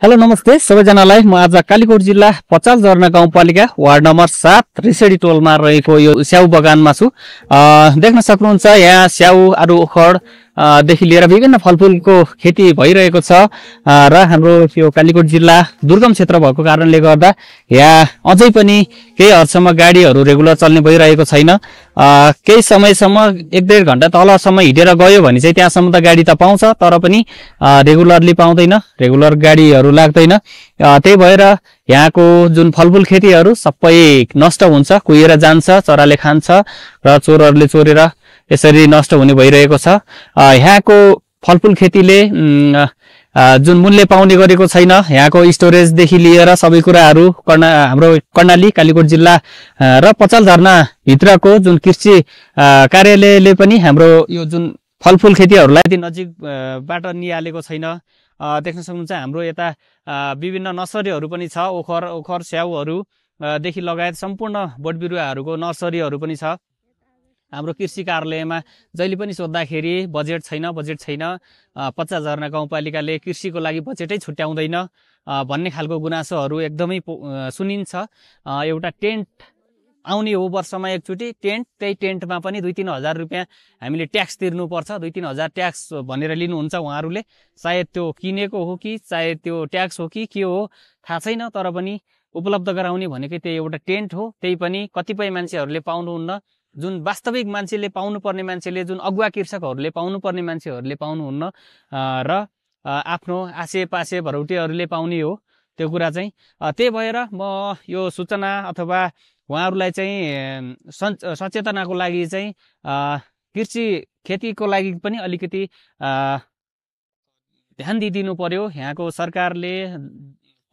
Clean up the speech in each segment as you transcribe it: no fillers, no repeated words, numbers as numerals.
Hello नमस्ते सबैजनालाई। म आज कालीकोट जिल्ला पचालझरना गाउँपालिका वार्ड नम्बर 7 रिसेडी टोलमा रहेको यो स्याउ बगानमा छु। देख्न सक्नुहुन्छ यहाँ स्याउ आरु ओखर देखि लिएर विभिन्न फलफुलको खेती भइरहेको छ र हाम्रो यो कालीकोट जिल्ला दुर्गम क्षेत्र भएको कारणले गर्दा यहाँ अझै पनि केही हदसम्म गाडीहरू रेगुलर चल्ने भइरहेको छैन। केही समयसम्म 1-1.5 घण्टा तलसम्म हिँडेर गयो भने चाहिँ त्यहाँसम्म त गाडी त पाउँछ, तर पनि रेगुलरली पाउँदैन, रेगुलर गाडीहरू लाग्दैन। त्यही भएर यहाँको जुन फलफुल खेतीहरू सबै नष्ट हुन्छ, कुहिएर जान्छ, चराले खान्छ र चोरहरूले चोरेर यसरी नष्ट हुने भइरहेको छ। यहाँको फलफुल खेतीले जुन मूल्य पाउने गरेको छैन। यहाँको स्टोरेजदेखि लिएर सबै कुराहरू हाम्रो कर्णाली कालीकोट जिल्ला र पचालझरना भित्रको जुन कृषि कार्यालयले पनि हाम्रो यो जुन फलफुल खेतीहरूलाई नजिकबाट निहालेको छैन। देख्न सक्नुहुन्छ हाम्रो यता विभिन्न नर्सरीहरू पनि छ। ओखर स्याउहरू देखि लगायत सम्पूर्ण बोट बिरुवाहरूको नर्सरीहरू पनि छ। हाम्रो कृषि कार्यालयमा जहिले पनि सोद्धाखेरि बजेट छैन पचालझरना गाउँपालिकाले कृषिको लागि बजेटै छुट्याउँदैन भन्ने खालको गुनासोहरू एकदमै सुनिन्छ। एउटा टेन्ट आउने हो वर्षमा एकचोटि टेन्ट, त्यही टेन्टमा पनि 2-3 हजार रुपियाँ हामीले ट्याक्स तिर्नुपर्छ। 2-3 हजार ट्याक्स भनेर लिनुहुन्छ उहाँहरूले। सायद त्यो किनेको हो कि सायद त्यो ट्याक्स हो कि के हो थाहा छैन, तर पनि उपलब्ध गराउने भनेकै त्यही एउटा टेन्ट हो। त्यही पनि कतिपय मान्छेहरूले पाउनुहुन्न। जुन वास्तविक मान्छेले पाउनुपर्ने मान्छेले, जुन अगुवा कृषकहरूले पाउनुपर्ने मान्छेहरूले पाउनुहुन्न र आफ्नो आसेपासे भरौटेहरूले पाउने हो त्यो कुरा चाहिँ। त्यही भएर म यो सूचना अथवा उहाँहरूलाई चाहिँ सचेतनाको लागि चाहिँ कृषि खेतीको लागि पनि अलिकति ध्यान दिइदिनु पर्यो। यहाँको सरकारले,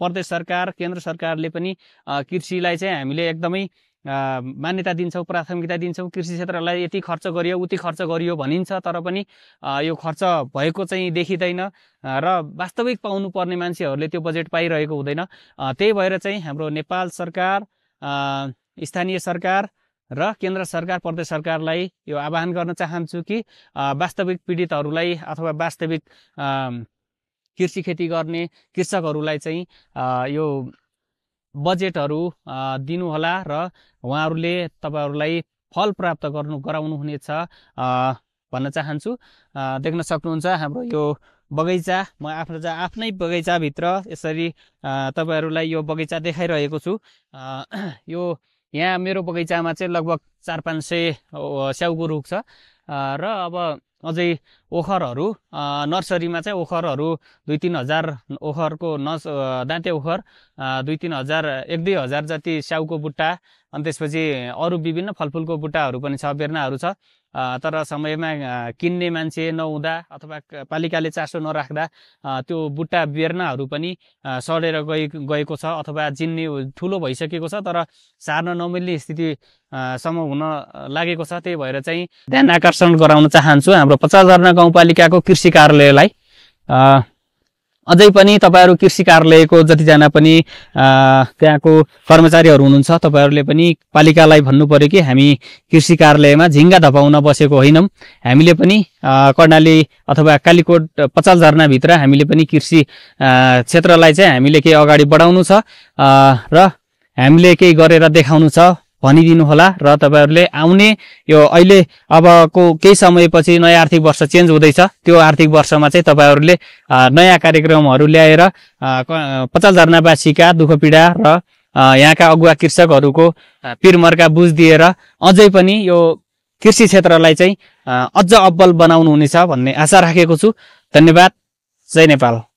प्रदेश सरकार, केन्द्र सरकारले पनि कृषिलाई चाहिँ हामीले एकदमै मान्यता दिन्छौँ, प्राथमिकता दिन्छौँ। कृषि क्षेत्रलाई यति खर्च गरियो उति खर्च गरियो भनिन्छ, तर पनि यो खर्च भएको चाहिँ देखिँदैन र वास्तविक पाउनुपर्ने मान्छेहरूले त्यो बजेट पाइरहेको हुँदैन। त्यही भएर चाहिँ हाम्रो नेपाल सरकार, स्थानीय सरकार र केन्द्र सरकार, प्रदेश सरकारलाई यो आह्वान गर्न चाहन्छु कि वास्तविक पीडितहरूलाई अथवा वास्तविक कृषि खेती गर्ने कृषकहरूलाई चाहिँ यो बजेटहरू दिनुहोला र उहाँहरूले तपाईहरूलाई फल प्राप्त गराउनुहुनेछ भन्न चाहन्छु। देख्न सक्नुहुन्छ हाम्रो यो बगैँचा, म आफ्नै बगैँचाभित्र यसरी तपाईहरूलाई यो बगैँचा देखाइरहेको छु। यो यहाँ मेरो बगैँचामा चाहिँ लगभग 400-500 स्याउको रुख छ र अब अझै ओखरहरू नर्सरीमा चाहिँ ओखरहरू 2-3 हजार ओखरको दाँते ओखर 2-3 हजार 1-2 हजार जति स्याउको बुट्टा, अनि त्यसपछि अरू विभिन्न फलफुलको बुट्टाहरू पनि छ, बेर्नाहरू छ। तर समयमा किन्ने मान्छे नहुँदा अथवा पालिकाले चासो नराख्दा त्यो बुट्टा बेर्नाहरू पनि सडेर गएको छ अथवा जिन्ने ठुलो भइसकेको छ, तर सार्न नमिल्ने स्थितिसम्म हुन लागेको छ। त्यही भएर चाहिँ ध्यान आकर्षण गराउन चाहन्छु हाम्रो पचालझरना गाउँपालिकाको कृषि कार्यालयलाई। अझै पनि तपाईहरू कृषि कार्यालयको जतिजना पनि त्यहाँको कर्मचारीहरू हुनुहुन्छ, तपाईहरूले पनि पालिकालाई भन्नु पर्यो कि हामी कृषि कार्यालयमा झिङ्गा धपाउन बसेको होइनौँ। हामीले पनि कर्णाली अथवा कालीकोट पचालझरनाभित्र हामीले पनि कृषि क्षेत्रलाई चाहिँ हामीले केही अगाडि बढाउनु छ र हामीले केही गरेर देखाउनु छ भनिदिनु होला। र तपाईहरूले आउने यो अहिले अबको केही समयपछि नयाँ आर्थिक वर्ष चेन्ज हुँदैछ, त्यो आर्थिक वर्षमा चाहिँ तपाईहरूले नयाँ कार्यक्रमहरू ल्याएर पचालझरनावासीका दुःख पीडा र यहाँका अगुवा कृषकहरूको पिरमर्का बुझिदिएर अझै पनि यो कृषि क्षेत्रलाई चाहिँ अझ अब्बल बनाउनु हुनेछ भन्ने आशा राखेको छु। धन्यवाद। जय नेपाल।